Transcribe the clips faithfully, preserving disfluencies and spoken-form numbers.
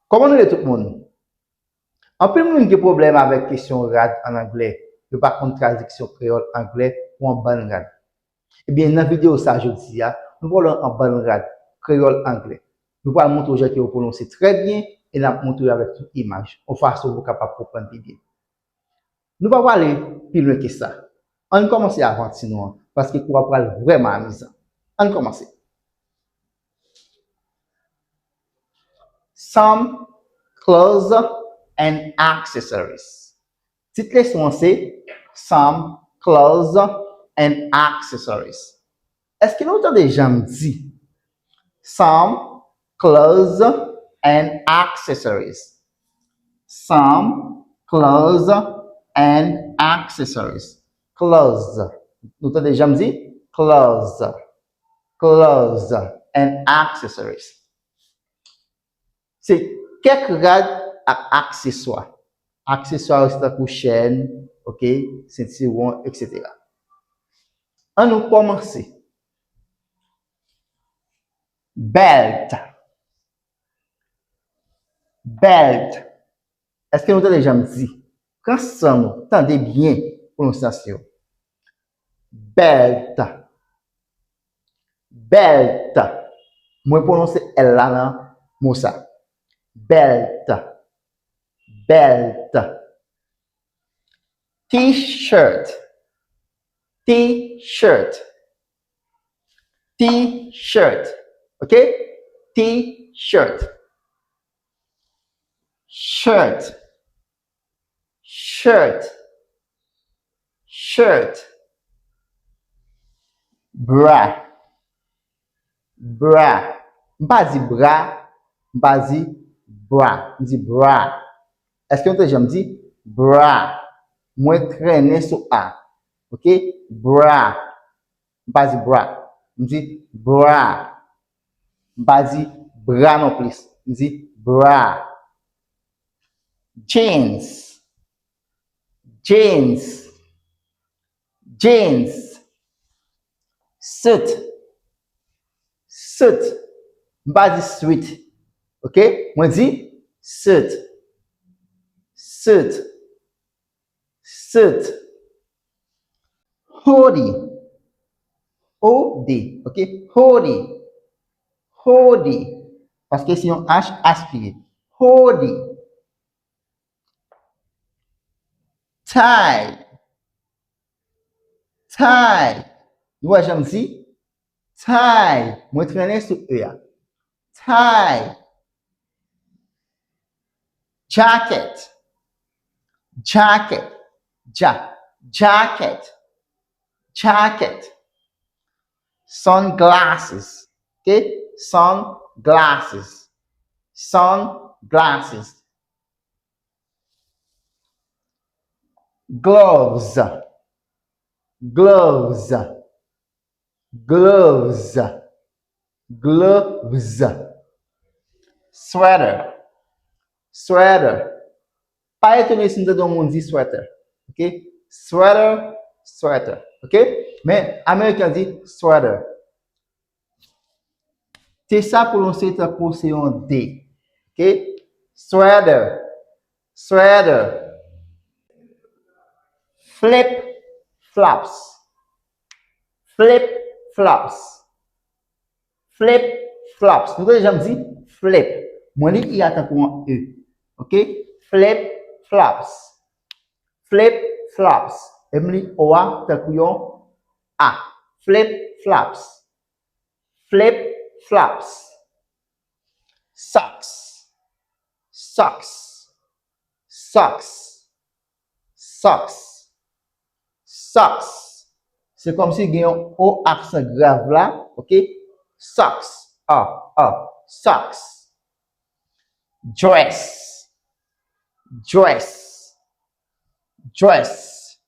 Kòman nou ye tout moun? Anpil moun gen pwoblèm avèk kesyon rad ann anglè. Yo pa konn tradiksyon kreyòl anglè pou yon bann rad. Ebyen, nan videyo sa jodi a, nou pral wè yon bann rad kreyòl anglè. Nou pral montre w jan ke yo pwononse trè byen e n ap montre w avèk tout imaj, yon fason pou w kapab konprann pi byen. Nou pa prale pi lwen ke sa. Ann kòmanse avanti nou an, paske kou a pral vrèman amizan. Ann kòmanse. Some clothes and accessories. Tit leson an se Some clothes and accessories. Èske nou tande jan m di? Some clothes and accessories. Some clothes and accessories. Clothes. Nou tande jan m di? Clothes. Clothes and accessories. Se kèk rad ak akseswa. Akseswa yo se tankou chèn, oke, sentiwon, etsetera. Ann nou kòmanse. Bèlt. Bèlt. Èske nou tande jan m di? Pran san nou, tande byen pwononsyasyon. Bèlt. Bèlt. Mwen pwononse L la nan mo sa. Bèlt. Bèlt. T-shirt. T-shirt. T-shirt. Oke? T-shirt. Shirt. Shirt. Shirt. Bra. Bra. M pa di bra, m pa di bra, m di bra. Èske nou tande jan m di? Bra. Mwen trennen sou a. Oke? Bra. M pa di bra. M di bra. M pa di bra non plis. M di bra. Jeans. Jeans. Jeans. Suit. Suit. M pa di sweet. Oke? Mwen di suit. Suit. Suit. Hoodie. O D. Oke? Hoodie. Hoodie. Paske se yon H aspire. Hoodie. Tie. Tie. Nou wè jan m di? Tie. Mwen trennen sou E a. Tie. Jacket. Jacket. Ja-, jacket. Jacket. Sunglasses. Oke? Sunglasses. Sunglasses. Gloves. Gloves. Gloves. Gloves. Sweater. Sweater. Pa etone si n tande yon moun di sweater. Oke? Sweater, sweater. Oke? Men, Ameriken di sweater. T sa pwononse tankou se yon D. Oke? Sweater. Sweater. Flip flops. Flip flops. Flip flops. Nou tande jan m di? Flip. Mwen li I a tankou yon E. Oke? Flip flops. Flip flops. E m li O a tankou yon A. Flip flops. Flip flops. Socks. Socks. Socks. Socks. Socks. Se kòmsi gen yon O aksan grav la, oke? Socks. A, a. Socks. Dress. Dress. Dress.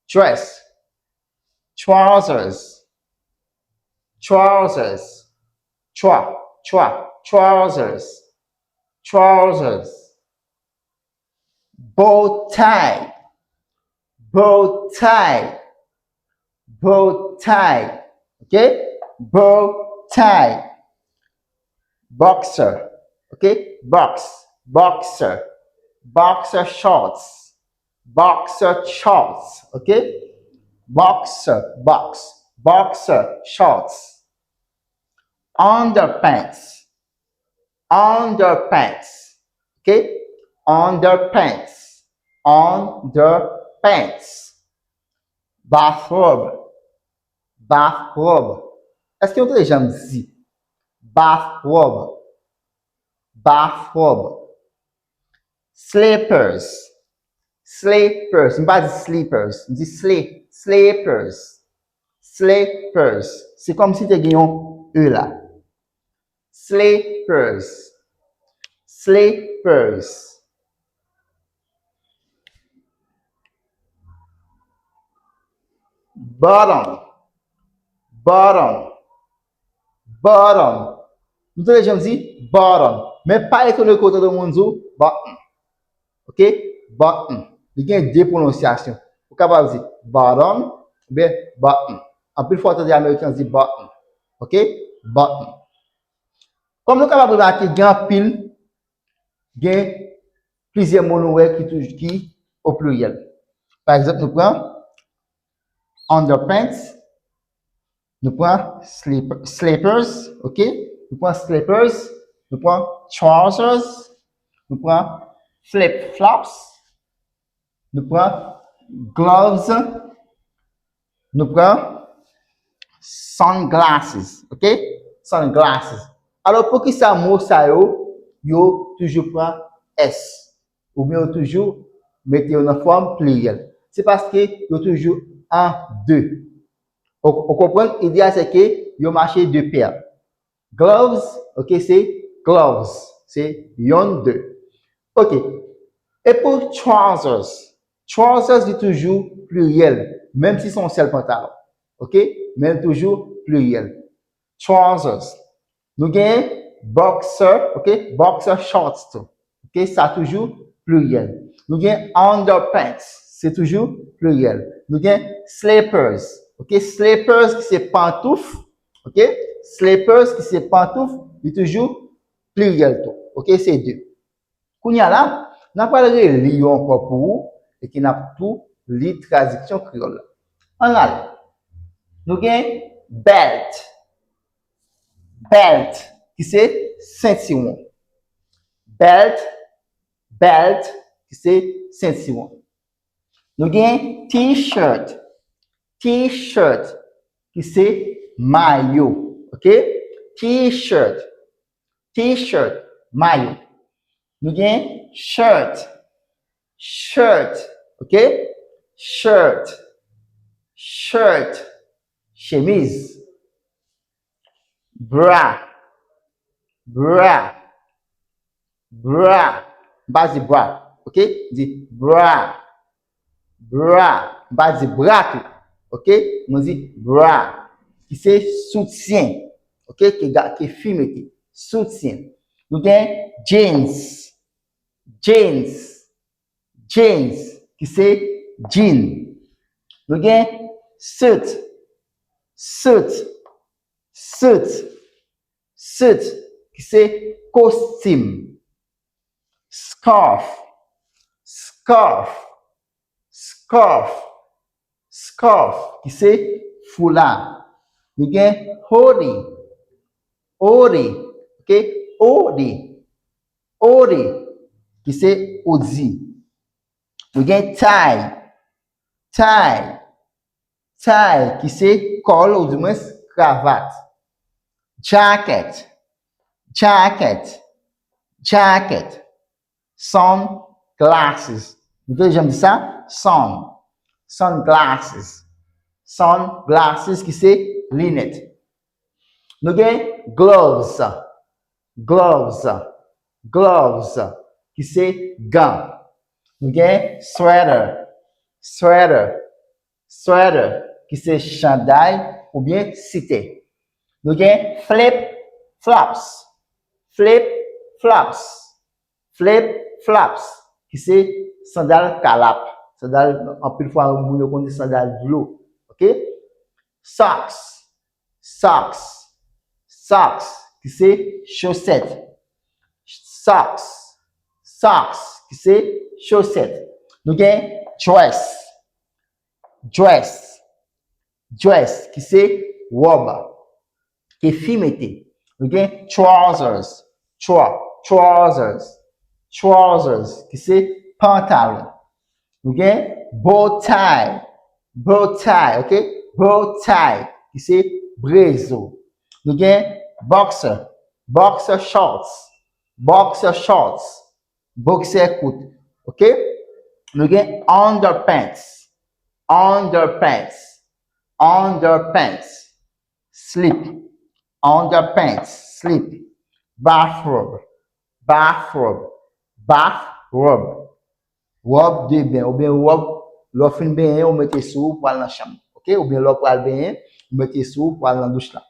Dress. Trousers. Trousers. Trou, trou, trousers. Trousers. Bow tie. Bow tie. Bow tie. Oke? Bow tie. Boxer. Ok? Box, boxer, boxer shorts, boxer shorts. Ok? Boxer, box, boxer shorts. Underpants, underpants. Ok? Underpants, underpants. Bathrobe, bathrobe. Èske nou te janm di bathrobe? Bathrobe. Slippers, slippers. M pa di slippers, m di sli, slippers. Slippers. Se kòmsi te gen yon E la. Slippers, slippers. Bottom, bottom, bottom. Nou tande jan m di bottom. Men pa etone ke w tande moun di w button. Ok? Button. Li gen de pwononsyasyon. Ou kapab di bottom oubyen button. Anpil fwa w tande Ameriken di button. Ok? Button. Kòm nou kapab remake, gen anpil, gen plizyè mo nou wè ki toujou ki o pliryèl. Pa egzanp, nou pran underpants, nou pran slip, slippers, ok? Nou pran slippers, nou pran trousers, nou pran flip flops, nou pran gloves, nou pran sunglasses, ok? Sunglasses. Alò, poukisa mo sa yo, yo toujou pran S? Oubyen yo toujou mete yo nan fòm pliryèl? Se paske yo toujou an de. Ou, ou konprann? Ide a se ke yo mache de pè. Gloves, ok, se gloves. Se yonn, de. Ok. E pou trousers? Trousers li toujou pliryèl, menm si se yon sèl pantalon. Ok? Men li toujou pliryèl. Trousers. Nou gen boxer, ok? Boxer shorts tou. Ok? Sa toujou pliryèl. Nou gen underpants, se toujou pliryèl. Nou gen slippers, ok? Slippers ki se pantouf, ok? Slippers ki se pantouf, li toujou pliryèl tou. Ok? Se de. Kounye a la, n ap pral reli yo ankò pou ou, epi n ap tou li tradiksyon kreyòl la. Ann ale. Nou gen bèlt. Bèlt, ki se sentiwon. Bèlt, bèlt, ki se sentiwon. Nou gen t-shirt. T-shirt, ki se mayo. Ok? T-shirt. T-shirt, mayo. Nou gen shirt. Shirt, ok? Shirt. Shirt, chemiz. Bra. Bra. Bra. M pa di bra, ok? M di bra. Bra. M pa di bra tou, ok? Mwen di bra. Ki se soutyen, ok? Ke ga-, ke fi mete. Soutyen. Nou gen jeans. Jeans. Jeans, ki se jean. Nou gen suit. Suit. Suit. Suit, ki se kostim. Scarf. Scarf. Scarf. Scarf, ki se foula. Nou gen hoodie. Hoodie, ok? Hoodie. Hoodie, ki se odi. Nou gen tie. Tie. Tie, ki se kòl, oudimwens kravat. Jacket. Jacket. Jacket. Sunglasses. Nou te janm di sa? Sun. Sunglasses. Sunglasses, ki se linèt. Nou gen gloves. Gloves. Gloves, ki se gan. Nou gen sweater. Sweater. Sweater, ki se chanday oubyen sitè. Nou gen flip flops. Flip flops. Flip flops, ki se sandal kalap. Sandal, anpil fwa, moun yo konn di sandal dlo. Ok? Socks. Socks. Socks, ki se chosèt. Socks. Socks, ki se chosèt. Nou gen dress. Dress. Dress, ki se wòb ke fi mete. Nou gen trousers. Tro-, trousers. Trousers, ki se pantalon. Nou gen bow tie. Bow tie, ok? Bow tie, ki se brezo. Nou gen boxer. Boxer shorts. Boxer shorts. Boksè kout. Ok? Nou gen underpants. Underpants. Underpants. Slip. Underpants. Slip. Bathrobe. Bathrobe. Bathrobe. Wòb de ben oubyen wòb lè w fin benyen ou mete sou ou pou al nan chanm. Ok? Oubyen lè w pral benyen, ou mete sou ou pou al nan douch la.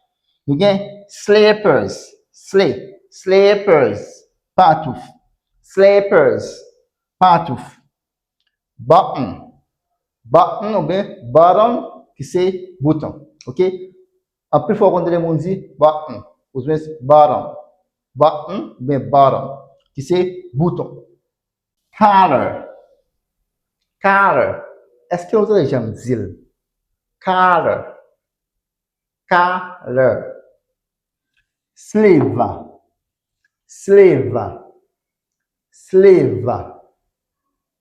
Nou gen slippers. Sli-, slippers. Pantouf. Slippers. Pantouf. Button. Button oubyen button, ki se bouton. Ok? Anpil fwa w konn tande moun di button, oubyen button. Button oubyen button, ki se bouton. Collar. Collar. Èske w tande jan m di l? Collar. Collar. Sleeve. Sleeve. Sleeve.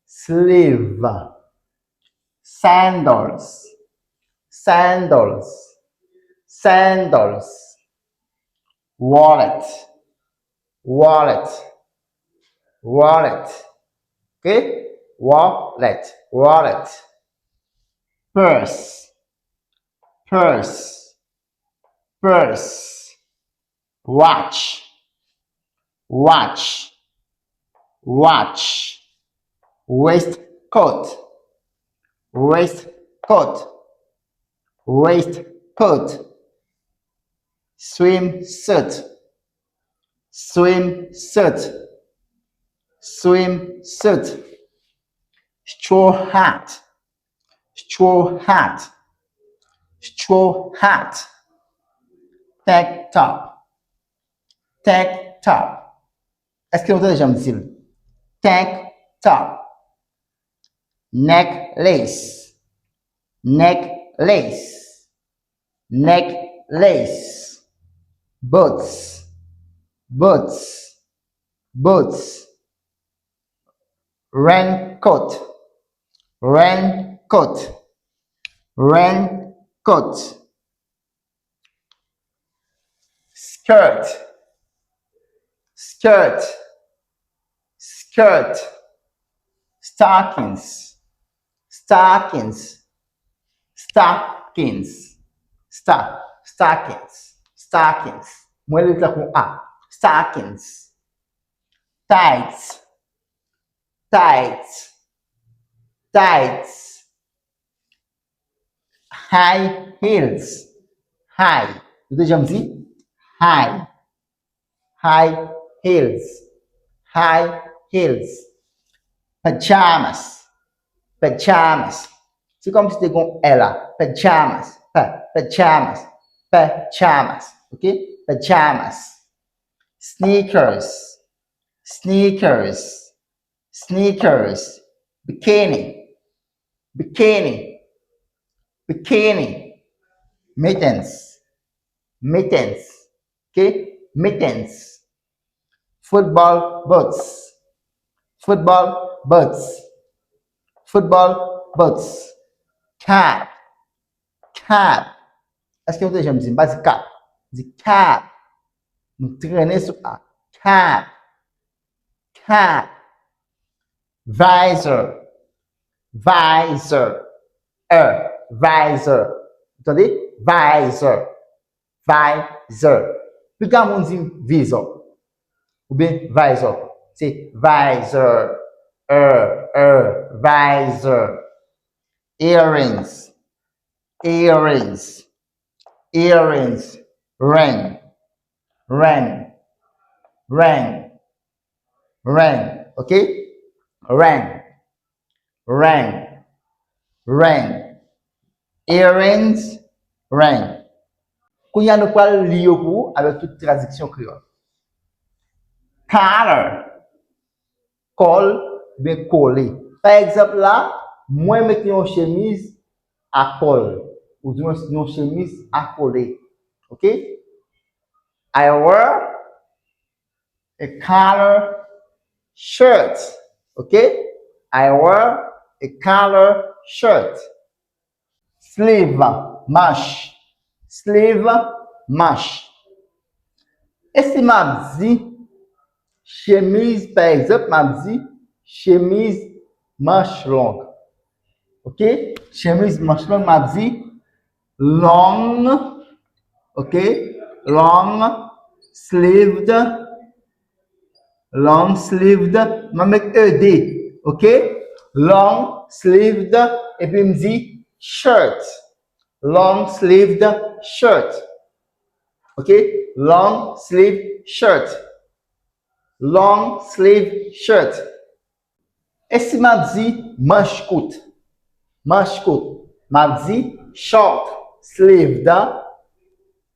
Sleeve. Sandals. Sandals. Sandals. Wallet. Wallet. Wallet. Ok? Wallet. Wallet. Purse. Purse. Purse. Watch. Watch. Watch. Waistcoat. Waistcoat. Waistcoat. Swimsuit. Swimsuit. Swimsuit. Straw hat. Straw hat. Straw hat. Tank top. Tank top. Èske nou tande jan m di l? Tank top. Necklace. Necklace. Necklace. Boots. Boots. Boots. Raincoat. Raincoat. Raincoat. Skirt. Skirt. Skirt. Stockings. Stockings. Stockings. Sta-, stockings. Stockings. Mwen li tankou A. Stockings. Tights. Tights. Tights. High heels. High. Ou te janm di? High. High heels. High heels. Pajamas. Pajamas. Se kòmsi te gon L la. Pajamas. Pa, pajamas. Pajamas. Ok? Pajamas. Sneakers. Sneakers. Sneakers. Bikini. Bikini. Bikini. Mittens. Mittens. Ok? Mittens. Football boots. Football boots. Football boots. Cap. Cap. Èske nou te janm di, m pa di cap. M di cap. M trennen sou A. Cap. Cap. Visor. Visor. Er. Visor. Ou tande? Visor. Visor. Pita moun di vizò. Oubyen visor. Se visor. Er, er, visor. Earrings. Earrings. Earrings. Ring. Ring. Ring. Ring. Ok? Ring. Ring. Ring. Earrings. Ring. Kounye a nou pral li yo pou ou avèk tout tradiksyon kreyòl. Collar. kòl, oubyen kole. Pa egzanp la, mwen mete yon chemiz a kòl, oubyen yon chemiz a kole. Ok? I wear a collar shirt. Ok? I wear a collar shirt. Sleeve, manch. Sleeve, manch. E si m ap di chemiz, pa egzanp, m ap di chemiz manch long. Ok? Chemiz manch long, m ap di long, ok? Long sleeved, long sleeved, m ap met ed, ok? Long sleeved, epi m di shirt. Long sleeved shirt. Ok? Long sleeve shirt. Long sleeve shirt. E si m ap di manch kout? Manch kout. M ap di short sleeved.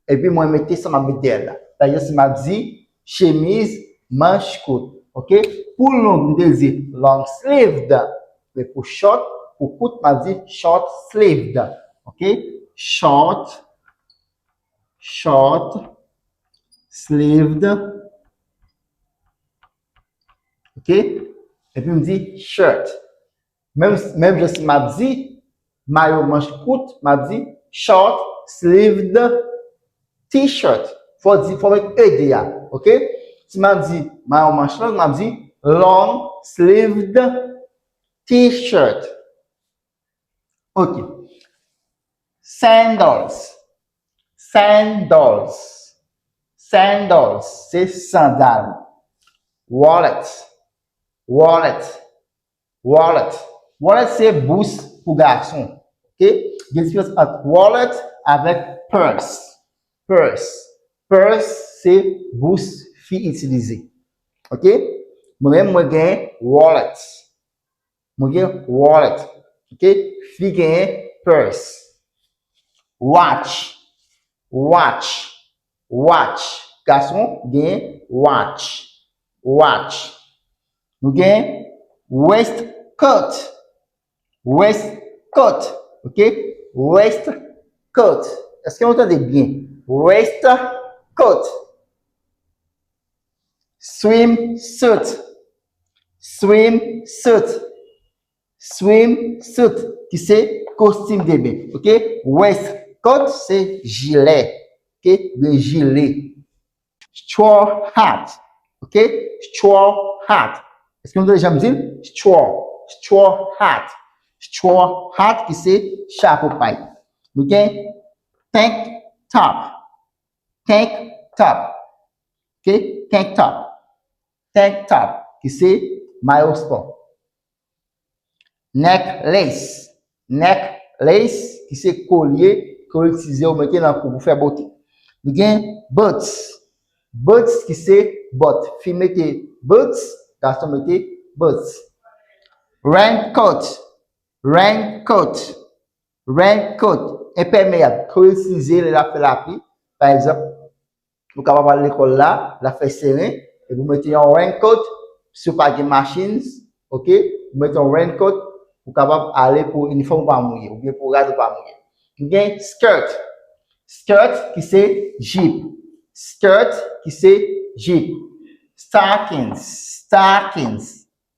Epi mwen mete sa m ap met dèyè l la. Pa egzanp, si m ap di chemiz manch kout. Ok? Pou long, m te di long sleeved. Men pou short, pou kout, m ap di short sleeved. Ok? Short, short sleeved. Ok? Epi m di shirt. Menm, menm jan si m ap di mayo manch kout, m ap di short sleeved t-shirt. Fò di, fò met ed a, ok? Si m ap di mayo manch long, m ap di long sleeved t-shirt. Ok. Sandals. Sandals. Sandals, se sandal. Wallet. Wallet. Wallet. Wallet se bous pou gason. Ok? Gen diferans ant wallet avèk purse. Purse. Purse se bous fi itilize. Ok? Mwen menm, mwen gen wallet. Mwen gen wallet. Ok? Fi gen purse. Watch. Watch. Watch. Gason gen watch. Watch. Nou gen waistcoat. Waistcoat. Ok? Waistcoat. Èske nou tande byen? Waistcoat. Swimsuit. Swimsuit. Swimsuit, ki se kostim de ben. Ok? Waistcoat se jilè. Ok? Oubyen jile. Straw hat. Ok? Straw hat. Èske nou tande jan m di l? Straw. Straw hat. Straw hat ki se chapo pay. Nou gen tank top. Tank top. Ok? Tank top. Tank top, ki se mayo spò. Necklace. Necklace, ki se kolye ke w itilize, ou mete nan kou pou fè bote. Nou gen boots. Boots, ki se bòt. Fi mete boots, gason mete boots. Raincoat. Raincoat. Raincoat. Enpèmeyab. Ke w itilize lè l ap fè lapli. Pa egzanp, ou kapab al lekòl la, l ap fè seren, epi ou mete yon raincoat, si w pa gen machines, ok, ou mete yon raincoat, ou kapab ale pou inifòm ou pa mouye, oubyen pou rad ou pa mouye. Nou gen skirt. Skirt, ki se jip. Skirt, ki se jip. Stockings. Stockings.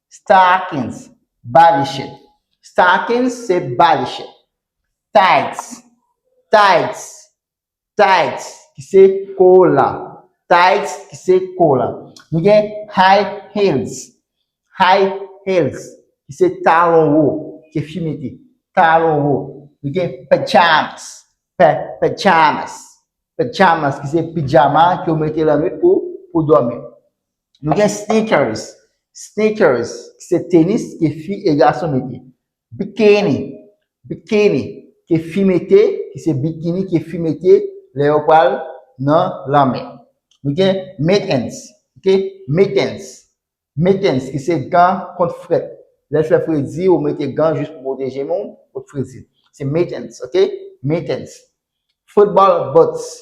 Stockings. Balichèt. Stockings se balichèt. Tights. Tights. Tights, ki se kola. Tights, ki se kola. Nou gen high heels. High heels, ki se talon wo, ke fi mete. Talon wo. Nou gen pajamas. Pa-, pajamas. Pajamas, ki se pijama ke w mete lannwit pou, pou dòmi. Nou gen sneakers. Sneakers, ki se tenis ke fi e gason mete. Bikini. Bikini, ke fi mete, ki se bikini ke fi mete lè yo pral nan lanmè. Nou gen mittens, ok? Mittens. Mittens, ki se gan kont frèt. Lè l fè fredi, ou mete gan jis pou pwoteje men w kont fredi. Se mittens, ok? Mittens. Football boots.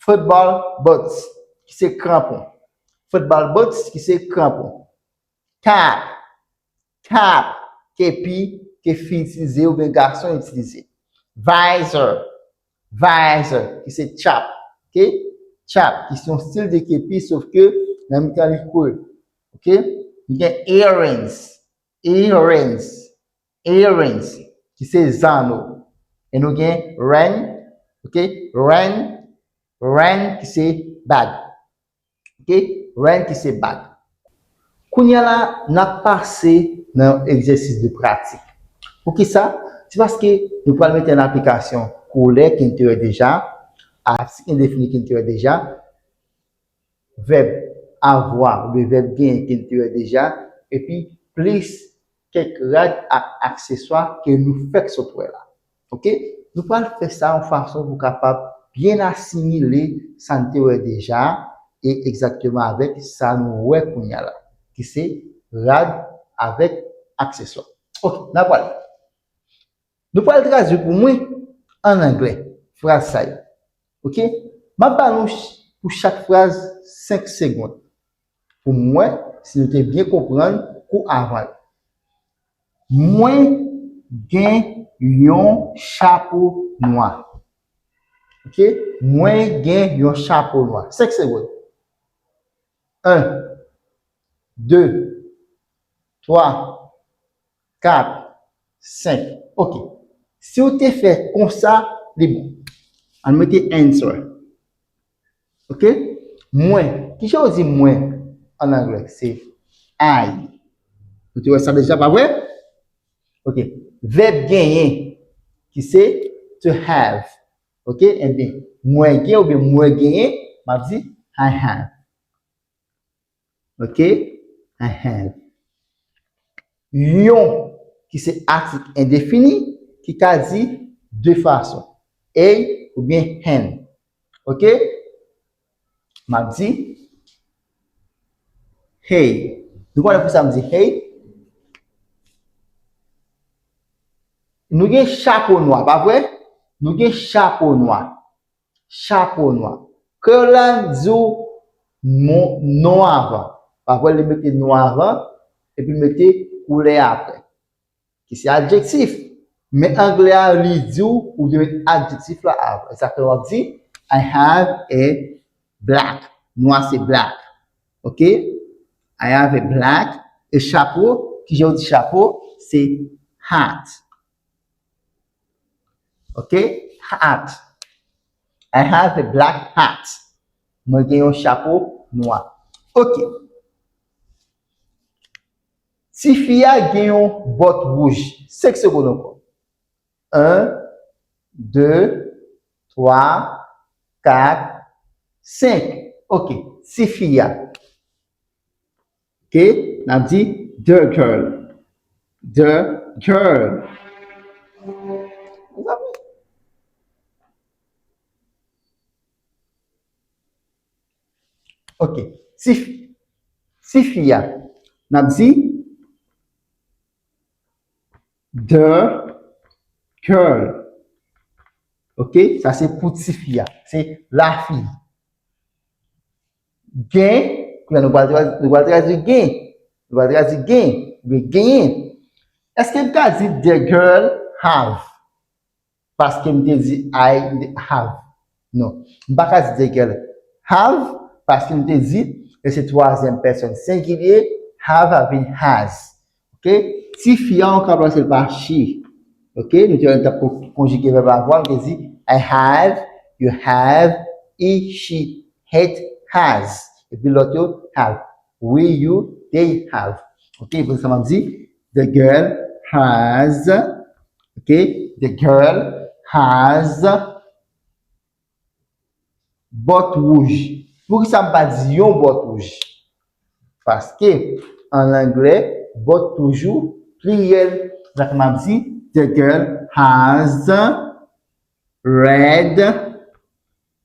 Football boots, ki se kranpon. Football boots, ki se kranpon. Cap. Cap, kepi, ke fi itilize oubyen gason itilize. Visor, visor, ki se chap, ok? Chap, ki se yon stil de kepi, sof ke nan mitan li kwe, ok? Nou gen earrings, earrings, earrings, ki se zanno. E nou gen ring, ok? Ring, ring, ki se bag. Ok? Ring ki se bag. Kounye a la, n ap pase nan yon egzèsis de pratik. Poukisa? Se paske nou pral mete an aplikasyon koulè ke n te wè deja, atik endefini ke n te wè deja, vèb avoir oubyen vèb genyen ke n te wè deja, epi plis kèk rad ak akseswa ke nou fèk sot wè la. Ok? Nou pral fè sa yon fason pou kapab byen asimile sa n te wè deja e egzakteman avèk sa nou wè kounye a la, ki se rad avèk akseswa. Ok, n a prale. Nou pral tradui pou mwen an anglè fraz sa yo. Ok? M ap ba nou ch- pou chak fraz senk segonn pou m wè si nou te byen konprann kou avan yo. Mwen gen yon chapo nwa. Ok? Mwen gen yon chapo nwa. Senk segonn. En, de, twa, kat, senk. Ok. Si w te fè konsa, li bon. Ann mete answer. Ok? Mwen. Kijan w di mwen an anglè? Se I. Nou te wè sa deja, pa vre? Ok. Vèb genyen, ki se to have. Ok? Ebyen, mwen gen oubyen mwen genyen, m ap di I have. Ok? I have. Yon, ki se atik endefini, ki ka di de fason. A oubyen an. Ok? M ap di, hey. Nou konnen poukisa m di hey? Nou gen chapo nwa, pa vre? Nou gen chapo nwa. Chapo nwa. Kreyòl la di w non, non avan. Pa vre, li mete non avan, epi l mete koulè apre, ki se adjektif. Men anglè a, li di w, ou dwe met adjektif la avan. E sa fè w ap di, I have a black. Nwa se black. Ok? I have a black. E chapo, kijan w di chapo? Se hat. Ok? Hat. I have a black hat. Mwen gen yon chapo nwa. Ok. Tifi a gen yon bòt wouj. Senk segonn ankò. En, de, twa, kat, senk. Ok. Tifi a. Ok? N ap di the girl. The girl. Ok. Tifi, tifi a. N ap di the girl. Ok? Sa se pou tifi a. Se lafi. Gen, kounye a nou pral tradui, nou pral tradui gen. Nou pral tradui gen, oubyen genyen. Èske m ka di the girl have? Paske m te di I have. Non. M pa ka di the girl have, paske m te di, e se twazyèm pèsòn sengilye, have avin has. Ok? Tifi a, ou ka ranplase l pa she. Ok? Nou te wè nou t ap kon- konjige vèb avoir, nou te di, I have, you have, he, she, it, has. Epi lòt yo, have. We, you, they have. Ok? Pou sa, m ap di, the girl has, ok? The girl has bòt wouj. Poukisa m pa di yon bòt wouj? Paske, an anglè, bòt toujou pliryèl. Sa fè m ap di, the girl has red,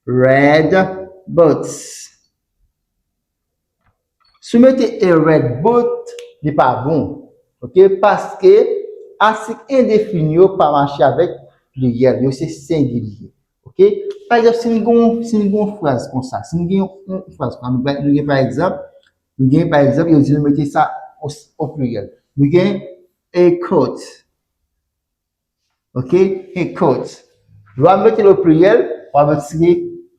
red boots. Si w mete a red boot, li pa bon. Ok? Paske atik endefini yo pa mache avèk pliryèl. Yo se sengilye. Ok? Pa egzanp, si n gen yon, si n gen yon fraz konsa, si n gen yon, yon fraz konsa, nou gen, nou gen pa egzanp, nou gen pa egzanp, yo di nou mete sa o, o pliryèl. Nou gen a coat. Ok? A coat. Lè w ap mete l o pliryèl, w ap retire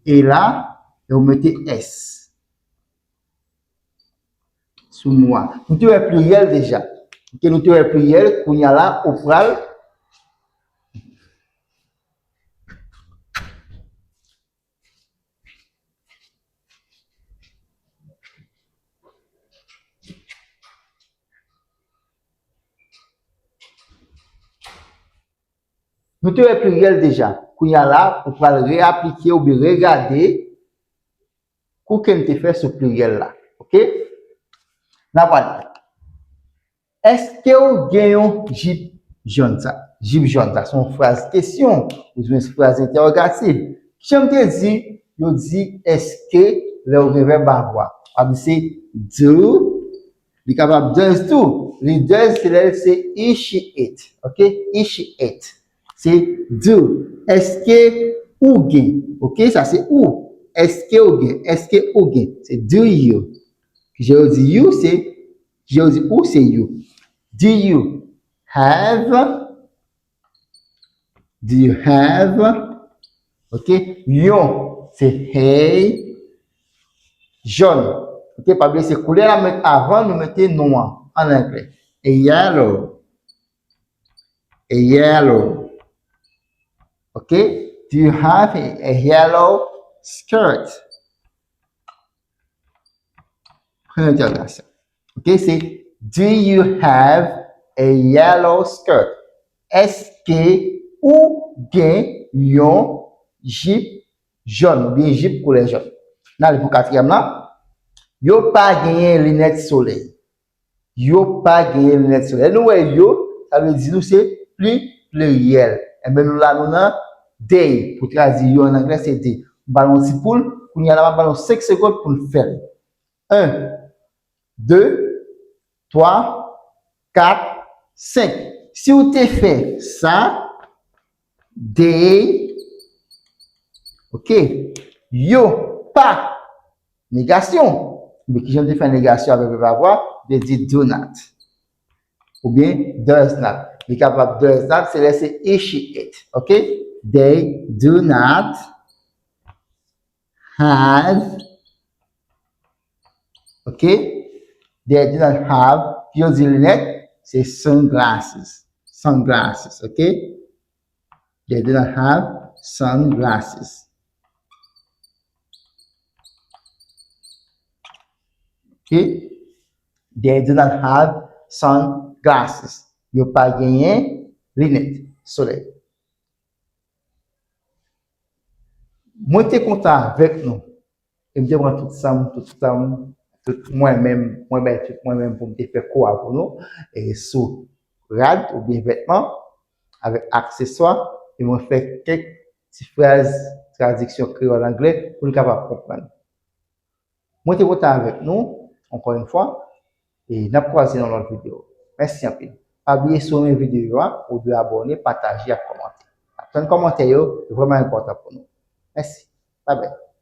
e la e w mete s sou mo a. Nou te wè pliryèl deja. Ok, nou te wè pliryèl, kounye a la, ou pral Nou te wè pliryèl deja. Kounye a la, ou pral reaplike oubyen regade kou ke n te fè sou pliryèl la. Ok? N a pale. Èske w gen yon jip jòn sa? Jip jòn sa, se yon fraz kesyon, oubyen se fraz entèwogatif. Jan m te di, yo di èske lè w gen vèb avwa. W ap di se do, li kapab does tou. Li does, se lè l se he, she, it. Ok? He, she, it. Se do. Èske ou gen? Ok? Sa se ou. Èske ou gen? Èske ou gen? Se do you. Jan yo di you, se, jan yo di ou, se you. Do you have? Do you have? Ok? Yon, se a. Jòn. Ok? Pa bliye, se koulè la met avan, nou mete non an, an anglè. A yellow. A yellow. Ok? Do you have a, a yellow skirt? Pwen entèwogasyon. Ok? Se, do you have a yellow skirt? Èske ou gen yon jip jòn oubyen jip koulè jòn? N ale pou katriyèm la. Yo pa genyen linèt solèy. Yo pa genyen linèt solèy. Lè nou wè yo, sa vle di nou se pli pliryèl. Enben nou la nou nan they. Pou tradui yo an anglè se they. M ba nou yon ti poul, kounye a la m ap ba nou senk segonn pou n fè l. En, de, twa, kat, senk. Si w te fè sa, they, ok, yo pa, negasyon. Men kijan m te fè negasyon avèk vèb avwa? M te di do not. Oubyen does not. Li kapab does not, se lè se he, she, it. Ok? They do not have. Ok? They do not have. Yo di linèt, se sunglasses. Sunglasses, ok? They do not have sunglasses. Ok? They do not have sunglasses. Yo pa genyen linèt solèy. Mwen te kontan avèk nou. E m te pran tout san m, tout san m, tout mwen menm, mwen bay tout mwen menm pou m te fè kou a pou nou, e sou rad oubyen vètman, avèk akseswa, e mwen fè kèk ti fraz tradiksyon kreyòl anglè pou n kapab konprann. Mwen te kontan avèk nou, ankò yon fwa, e n ap kwaze nan lòt videyo. Mèsi anpil. Pa bliye si w renmen videyo a, ou dwe abòne, pataje ak kòmante. Tann kòmantè yo, yo vrèman enpòtan pou nou. Mèsi. Bye bye.